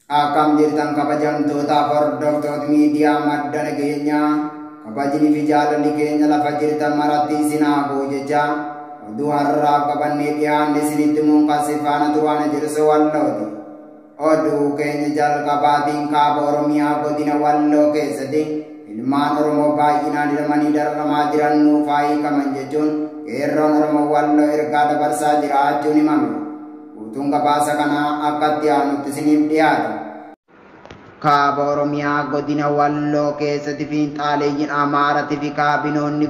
Akkam jirtan kabajamtootaaf hordoftoota miidiyaa madda nageenyaa, kabajni fi jaalalli keenya lafa jirtan maratti isin haa ga'u jecha oduu har'aaf qabannee dhiyaanne isinitti muunqasee faana turaana jirsu Wallooti. Oduu keenya jalqabaatiin kaaba Oromiyaa godina Walloo keessatti ilmaan Oromoo baay'inaan hidhamanii dararamaa jiran nuuf haa hiikaman jechuun qeerroon Oromoo Walloo ergaa dabarsaa jiraachuun himame. Guutuun gabaasa kanaa akka itti aanutti isiniif dhiyaata. Kaaba Oromiyaa godina Walloo keessatti fiinxaaleeyyiin Amaaratii fi kaabinoonni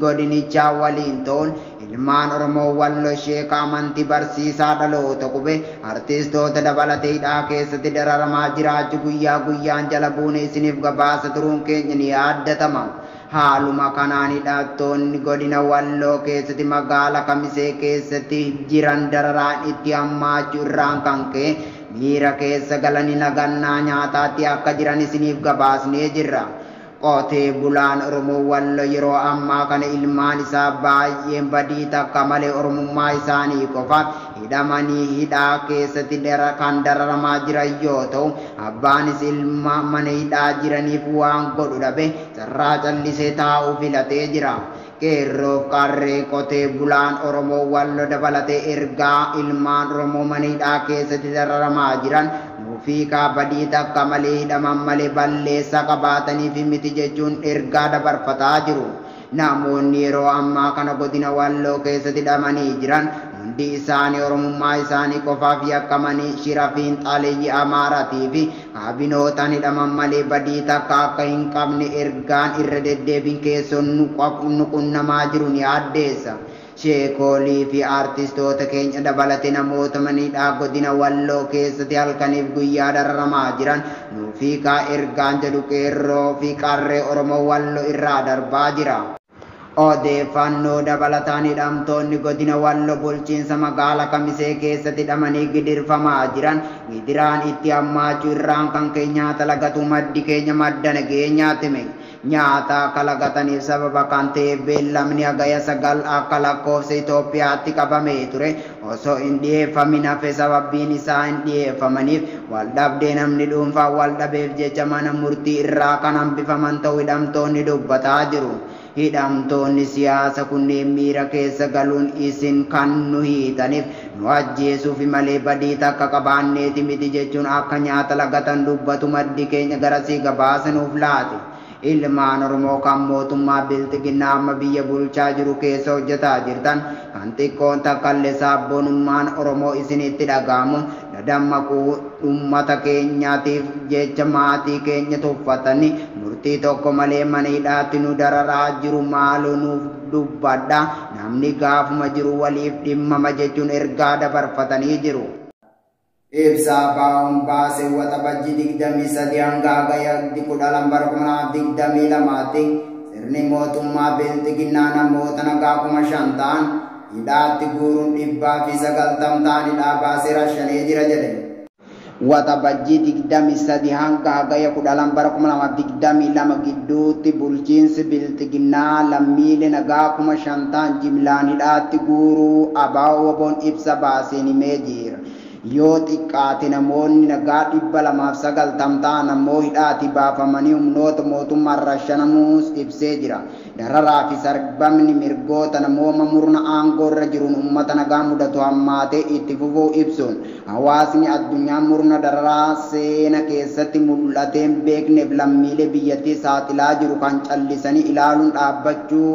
godinichaa waliin ta'uun ilmaan Oromoo Walloo sheeka amantii, barsiisaa dhaloota qubee, artistoota dabalatee hidhaa keessatti dararamaa jiraachuu guyyaa guyyaan jala buune isiniif gabaasa turuun keenya ni yaaddatama. Haaluma kanaan hidhattoonni godina Walloo keessatti magaala Kamisee keessatti jiran dararaan itti hammaachuu irraan kan ka'e miira keessa galanii nagannaa nyaataatti akka jiran isiniif gabaasnee jirra. Qotee bulaan Oromoo Walloo yeroo ammaa kana ilmaan isaa baay'een badii takka malee Oromummaa isaanii qofa hidhamanii hidhaa keessatti kan dararamaa jiran yoo ta'u, abbaanis ilma mana hidhaa jiraniif waan godhu dhabe carraa callisee taa'uu filatee jira. Qeerroof qarree qotee bulaan Oromoo Walloo dabalatee ergaa ilmaan Oromoo mana hidhaa keessatti dararamaa jiran nuufiikaa, badii takka malee hidhaman malee balleessaa qabaataniif miti jechuun ergaa dabarfataa jiru. Namoonni yeroo ammaa kana godina Walloo keessatti hidhamanii jiran hundi isaanii Oromummaa isaanii qofaaf yakkamanii shira fiinxaaleeyyii Amaaratii fi kaabinootaan hidhaman malee badii takka akka hin qabne ergaan irra deddeebiin keessoon nu qunnamaa jiru ni addeessa. Sheekolii fi aartistoota keenya dabalatee namoota mana hidhaa godina Walloo keessatti halkaniif guyyaa dararamaa jiran nuufiikaa ergaan jedhu qeerroo fi qarree Oromoo Walloo irraa darbaa jira. Odeeffannoo dabalataan hidhamtoonni godina Walloo bulchiinsa magaala Kamisee keessatti hidhamanii gidirfamaa jiran gidiraan itti hammaachuu irraan kan ka'e nyaata lagatu maddi keenya madda nageenyaatti hime. Nyaata akka lagataniif sababa kan ta'e beellamni hagaya 9 akka lakkoofsa Itoophiyaatti qabamee ture osoo hin dhiyeeffamin hafe. Sababbiin isaa hin dhiyeeffamaniif waldhabdee namni dhuunfaa waldhabeef jecha mana murtii irraa kan hambifaman ta'uu hidhamtoonni dubbataa jiru. Hidhamtoonni siyaasa kunneen miira keessa galuun isin kan nu hiitaniif nu ajjeesuuf malee badii takka qabaanneeti miti jechuun akka nyaata lagatan dubbatu maddi keenya garasii gabaasa nuuf laate. Ilmaan Oromoo kan mootummaa bilxiginnaa amma biyya bulchaa jiru keessa hojjetaa jirtan kan xiqqoon takkallee sabboonummaan Oromoo isinitti dhaga'amu dadammaquu uummata keenyaatiif jecha maatii keenya tuffatanii murtii tokko malee mana hidhaatti nu dararaa jiru, maaloo nuuf dubbadha, namni gaafuma jiru waliif dhimmama jechuun ergaa dabarfatanii jiru. Ibsaa baa'uun baasee Waxabajjii 23 hanga hagaya 12 bara 2022tti sirni mootummaa bilxiginnaa namoota nagaa 5,000 ta'an hidhaatti guuruun 190 ta'an hidhaa baasee rashanee jira jedhe. Waxabajjii 23 hanga hagaya 12 bara 2022 gidduutti bulchiinsi bilxiginnaa lammiilee nagaa 5,000 ta'an jimlaan hidhaatti guuruu ABO WBOn ibsa baaseen himee jira. Yoo xiqqaate namoonni nagaa 290 ta'an ammoo hidhaatti baafamanii humnoota mootummaan rashanamuus ibsee jira. Dararaa fi sarbamni mirgoota namooma murna aangoo irra jiruun uummata nagaa mudatu hammaatee itti fufuu ibsuun hawaasni addunyaa murna dararaa seena keessatti mul'ateen beekneef lammiilee biyyattii saaxilaa jiru kan callisanii ilaaluun dhaabbachuu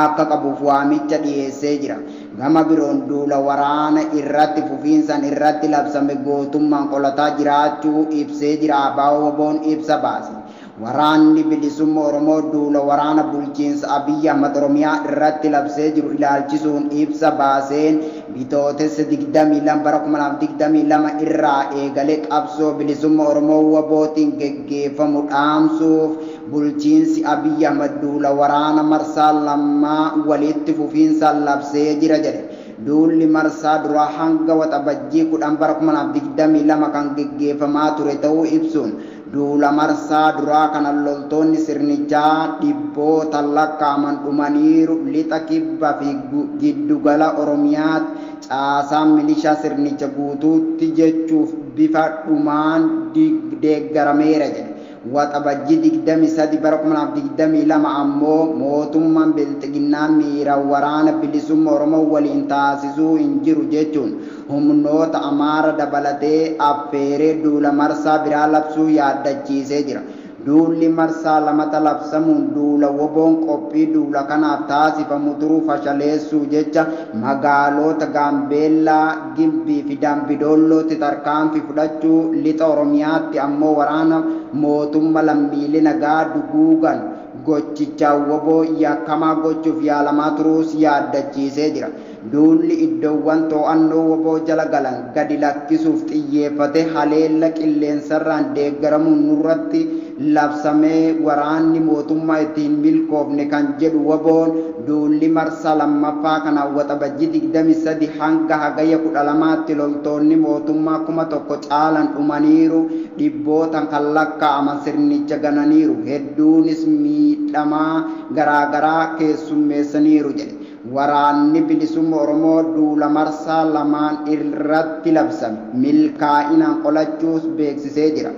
akka qabuuf waamicha dhiyeessee jira. Gama biroon duula waraana irratti fufiinsaan irratti labsame gootummaan qolataa jiraachuu ibsee jira. ABO WBOn ibsa baase. Waraanni bilisummaa Oromoo duula waraana bulchiinsa Abiyyi Ahmad Oromiyaa irratti labsee jiru ilaalchisuun ibsa baaseen bitootessa 22 bara 2022 irraa eegalee qabsoo bilisummaa Oromoo WBOtiin geggeeffamu dhaamsuuf bulchiinsi Abiyyi Ahmad duula waraana marsaa lammaa walitti fufiinsaan labsee jira jedhe. Duulli marsaa duraa hanga Waxabajjii 10 bara 2022 kan geggeeffamaa ture ta'uu ibsuun Duula marsaa duraa kana loltoonni sirnichaa dhibboota lakkaa'aman dhumaniiru. Lixa kibba fi giddugala Oromiyaatti caasaan milishaa sirnicha guutuutti jechuuf bifa dhumaan deeggarameera jedhe. Waxabajjii 23 bara 2022 ammoo mootummaan Bilxiginnaa miira waraana bilisummaa Oromoo waliin taasisuu hin jiru jechuun humnoota Amaara dabalatee affeeree duula marsaa biraa labsuu yaaddachiisee jira. Duulli marsaa lamata labsamuun duula woboon qophii duula kanaaf taasifamu turuu fashaleessuu jecha magaalota Gaambeellaa, Gimbii fi Dambidoollootti tarkaanfii fudhachuu, lixa Oromiyaatti ammoo waraana mootummaa lammiilee nagaa duguugan gochichaan woboo yakkamaa gochuuf yaalamaa turuus yaaddachiisee jira. Duulli iddoowwan to'annoo woboo jala galan gadi lakkisuuf xiyyeeffate haleella qilleensarraan deeggaramuun nurratti labsamee waraanni mootummaa ittiin milkoofne kan jedhu woboon duulli marsaa lammaffaa kana Waxabajjii 23 hanga hagayya 12tti loltoonni mootummaa 1000 caalan dhumaniiru. Dhibbootaan kan lakkaa'aman sirnicha gananiiru. Hedduunis miidhamaa garaagaraa keessummeessaniiru jedhe. Waraanni bilisummaa Oromoo duula marsaa lamaan irratti labsame milkaa'inaan qolachuus beeksisee jira.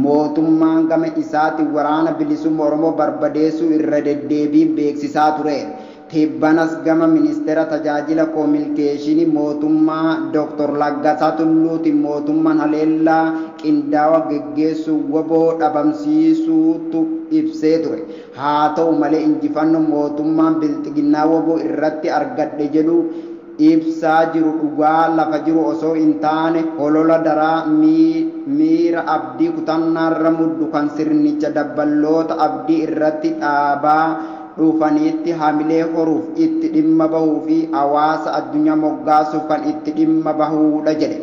Mootummaan gama isaatiin waraana bilisummaa Oromoo barbadeessuu irra deddeebiin beeksisaa tureera. Tibbanas gama ministeera tajaajila koominikeeshinii mootummaa Dr. Laggasaa Tulluutiin mootummaan haleellaa qindaawaa geggeessuu woboo dhabamsiisuutu ibsee ture. Haa ta'u malee injifannoo mootummaan Bilxiginnaa woboo irratti argadhe jedhu ibsaa jiru dhugaa lafa jiru osoo hin taane holola daraa miira abdii kutannaarra muddu kan sirnicha dabballoota abdii irratti dhaabaa dhufaniitti hamilee horuuf itti dhimma bahuu fi hawaasa addunyaa moggaasuuf kan itti dhimma bahuudha jedhe.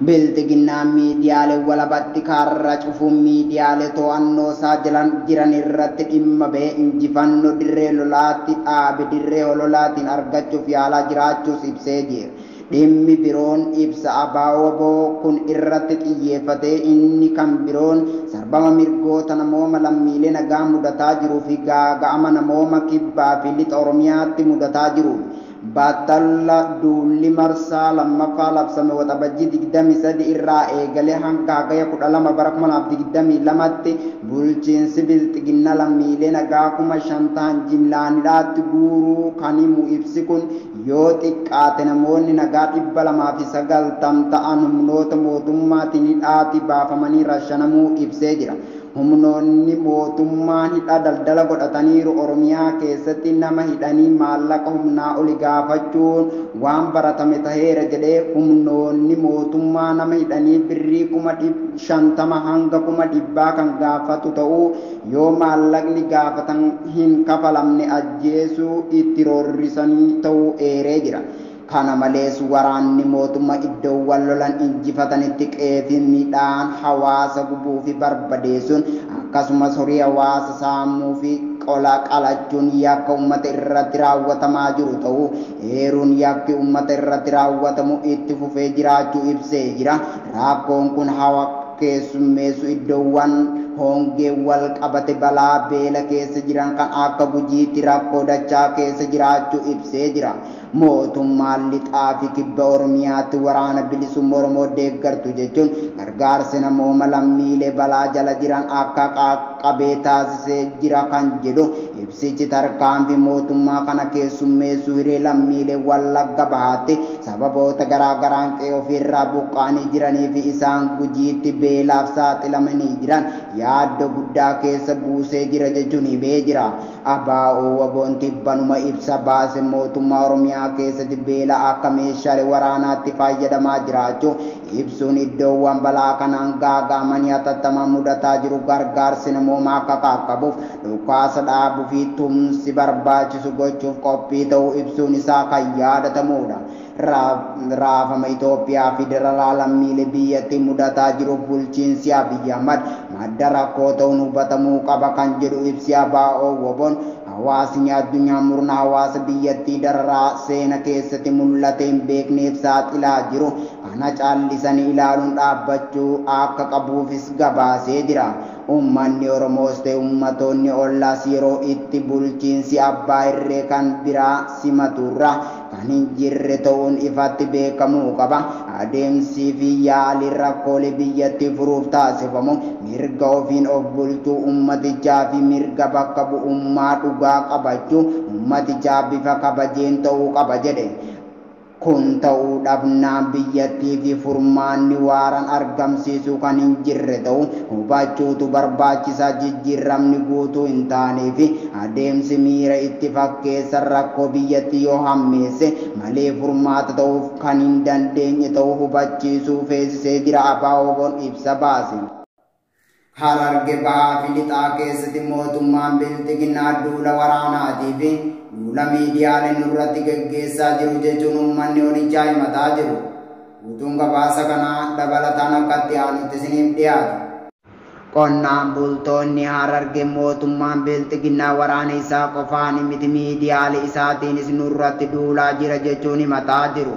Bilxiginnaan miidiyaalee walabatti kaarra cufuun miidiyaalee to'annoo isaa jiran irratti dhimma bahee injifannoo dirree lolaatti dhaabe dirree hololaatiin argachuuf yaalaa jiraachuus ibsee jira. Dhimmi biroon ibsa ABO kun irratti xiyyeeffatee inni kan biroon sarbama mirgoota namooma lammiilee nagaa mudataa jiruu fi gaaga'ama namooma kibbaa fi lixa Oromiyaatti mudataa jiru. Battala duulli marsaa lammaffaa labsame Waxabajjii 23 irraa eegalee hanga hagaya 12 bara 2022tti bulchiinsi Bilxiginnaa lammiilee nagaa 5,000 ta'an jimlaan hidhaatti guuruu kan himu ibsi kun yoo xiqqaate namoonni nagaa 290 ta'an humnoota mootummaatiin hidhaatti baafamanii rashanamuu ibsee jira. Humnoonni mootummaa hidha daldala godhataniiru. Oromiyaa keessatti nama hidhanii maallaqa humnaa oli gaafachuun waan baratame taheera jedhee humnoonni mootummaa nama hidhanii birrii 50,000 hanga 100,000 kan gaafatu ta'uu yoo maallaqni gaafatan hin kafalamne ajjeesuu itti roorrisanii ta'uu eeree jira. Kana malees waraanni mootummaa iddoowwan lolan injifatanitti qe'ee midhaan hawaasa gubuu fi barbadeessuun akkasumas horii hawaasa saamuu fi qola qalachuun yakka uummata irratti raawwatamaa jiru ta'uu eeruun yakki uummata irratti raawwatamu itti fufee jiraachuu ibsee jira. Rakkoon kun hawa keessummeessu iddoowwan hongee wal qabate balaa beela keessa jiran kan akka Gujiitti rakkoo dachaa keessa jiraachuu ibsee jira. Mootummaan lixaa fi kibba Oromiyaatti waraana bilisummaa Oromoo deeggartu jechuun gargaarsi namooma lammiilee balaa jala jiran akka qaqqabee taasisee jira kan jedhu ibsichi tarkaanfii mootummaa kana keessummeessuu hiree lammiilee Wallagga Bahaatti sababoota garaagaraan qe'ee ofiirraa buqqaanii jiranii fi isaan Gujiitti beelaaf saaxilamanii jiran yaaddoo guddaa keessa buusee jira jechuun himee jira. ABO woboon tibbanuma ibsa baase mootummaa Oromiyaa keessatti beela akka meeshaalee waraanaatti fayyadamaa jiraachuu ibsuun iddoowwan balaa kanaan gaaga'amanii hatattamaan mudataa jiru gargaarsi namoomaa akka qaqqabuuf dhukaasa dhaabuu fi tumsi barbaachisu gochuuf qophii ta'uu ibsuun isaa kan yaadatamudha. Raafama Itoophiyaa fi dararaa lammiilee biyyattii mudataa jiru bulchiinsi Abiyyi Ahmad madda rakkoo ta'uun hubatamuu qaba kan jedhu ibsi ABO woboon hawaasni addunyaa murna hawaasa biyyattii dararaa seena keessatti mul'ate hin beekneef saaxilaa jiru Kana caallisanii ilaaluun dhaabbachuu akka qabuufis gabaasee jira. Uummanni Oromoos ta'e uummattoonni ollaas yeroo itti bulchiinsi abbaa irree kan biraa simaturra kan hin jirre ta'uun ifatti beekamuu qaba. Adeemsii fi yaaliin rakkoolee biyyattii furuuf taasifamu mirga ofiin of bulchuu uummatichaa fi mirga bakka bu'ummaa dhugaa qabachuu uummatichaa bifa kabajeen ta'uu qaba jedhe. Kun ta'uu dhabnaan biyyattii fi furmaanni waaraan argamsiisuu kan hin jirre ta'u hubachuutu barbaachisaa. Jijjiiramni guutuu hin taanee fi adeemsi miira itti fakkeessan rakkoo biyyattii yoo hammeesse malee furmaata ta'uuf kan hin dandeenye ta'uu hubachiisuu feesisee jira. ABO'n ibsa baase. Hararge bahaa fi lixaa keessatti mootummaan bilxiginnaa duula waraanaatii fi duula miidiyaaleen irratti geggeessaa jiru jechuun uummanni onichaa himataa jiru. Guutuun gabaasa kanaa dabalataan akka itti aanutti isiniif dhiyaata. Qonnaan bultoonni Hararge mootummaan bilxiginnaa waraana isaa qofaan miti miidiyaalee isaatiinis nurratti duulaa jira jechuun himataa jiru.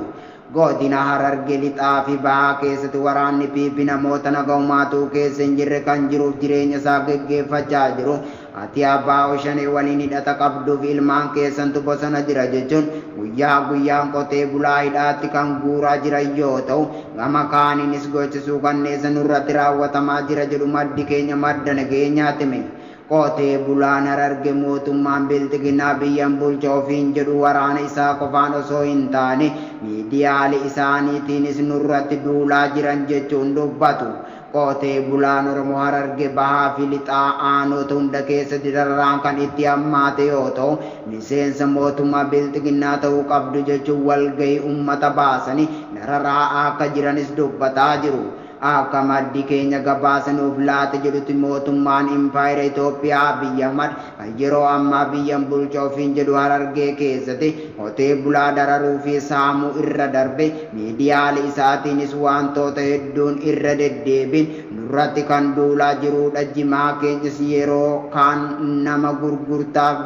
Godina Hararge lixaa fi bahaa keessatti waraanni PP namoota nagahumaatuu keessa hin jirre kan jiruuf jireenya isaa geggeeffachaa jiru. Ati abbaa shanee waliin hidhata qabduuf ilmaan keessantu bosona jira jechuun guyyaa guyyaan qotee bulaa hidhaatti kan guuraa jiran yoo ta'u, gama kaaniinis gochisuu kanneessa nurratti raawwatamaa jira jedhu maddi keenya madda nageenyaatti hime. Qotee bulaan Hararge mootummaan bilxiginnaa biyyan bulcha ofiin jedhu waraana isaa qofaan osoo hin taane miidiyaalee isaaniitiinis nurratti duulaa jiran jechuun dubbatu. Qotee bulaan Oromoo Hararge bahaa fi lixaa aanota hunda keessatti dararaan kan itti hammaate yoo ta'u, miseensa mootummaa bilxiginnaa ta'uu qabdu jechuun walgahii uummata baasanii dararaa akka jiranis dubbataa jiru. Akka maddi keenya gabaasanuuf laate jedhutti mootummaan impaayera Itoophiyaa Abiy Ahmad kan yeroo ammaa biyyan bulcha ofiin jedhu Harargee keessatti qotee bulaa dararuu fi saamuu irra darbe miidiyaalee isaatiinis wantoota hedduun irra deddeebiin nurratti kan duulaa jirudha. Jimaa keenyas yeroo kaan nama gurgurtaaf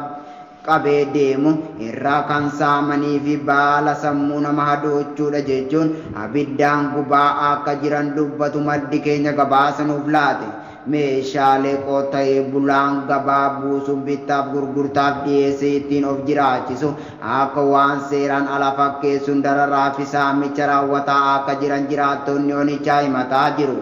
qabee deemu irraa kan saamanii fi baala sammuu nama hadoochuudha jechuun abiddaan gubaa akka jiran dubbatu maddi keenya gabaasanuuf laate. Meeshaalee qotee bulaan gabaa buusuun bittaaf gurgurtaaf dhiyeessee ittiin of jiraachisu akka waan seeraan ala fakkeessuun dararaa fi saamicha raawwataa akka jiran jiraattonni onichaa himataa jiru.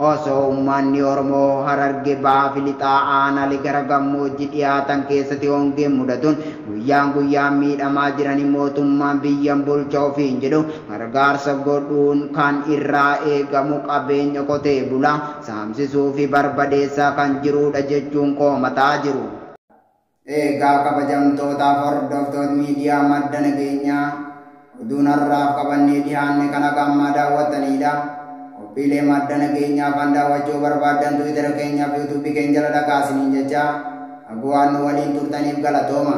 Osoo uummanni Oromoo Hararge bahaa fi lixaa aanaalee gara gammoojjii dhiyaatan keessatti hongeen mudatuun guyyaan guyyaan miidhamaa jiranii mootummaan biyyan bulcha ofiin jedhu gargaarsa godhuun kan irraa eegamu qabeenya qotee bulaa saamsisuu fi barbadeessaa kan jirudha jechuun koomataa jiru. Egaa kabajamtootaaf hordoftoota miidiyaa madda nageenyaa oduun har'aaf qabannee dhiyaanne kana gammaa daawwattanidha. Qophiilee madda nageenyaa afaan daawwachuu barbaaddan Tiwiitara keenyaa fi Yuutuubii keenya jala dhaqaa isiniin jecha akka waan nu waliin turtaniif galatooma.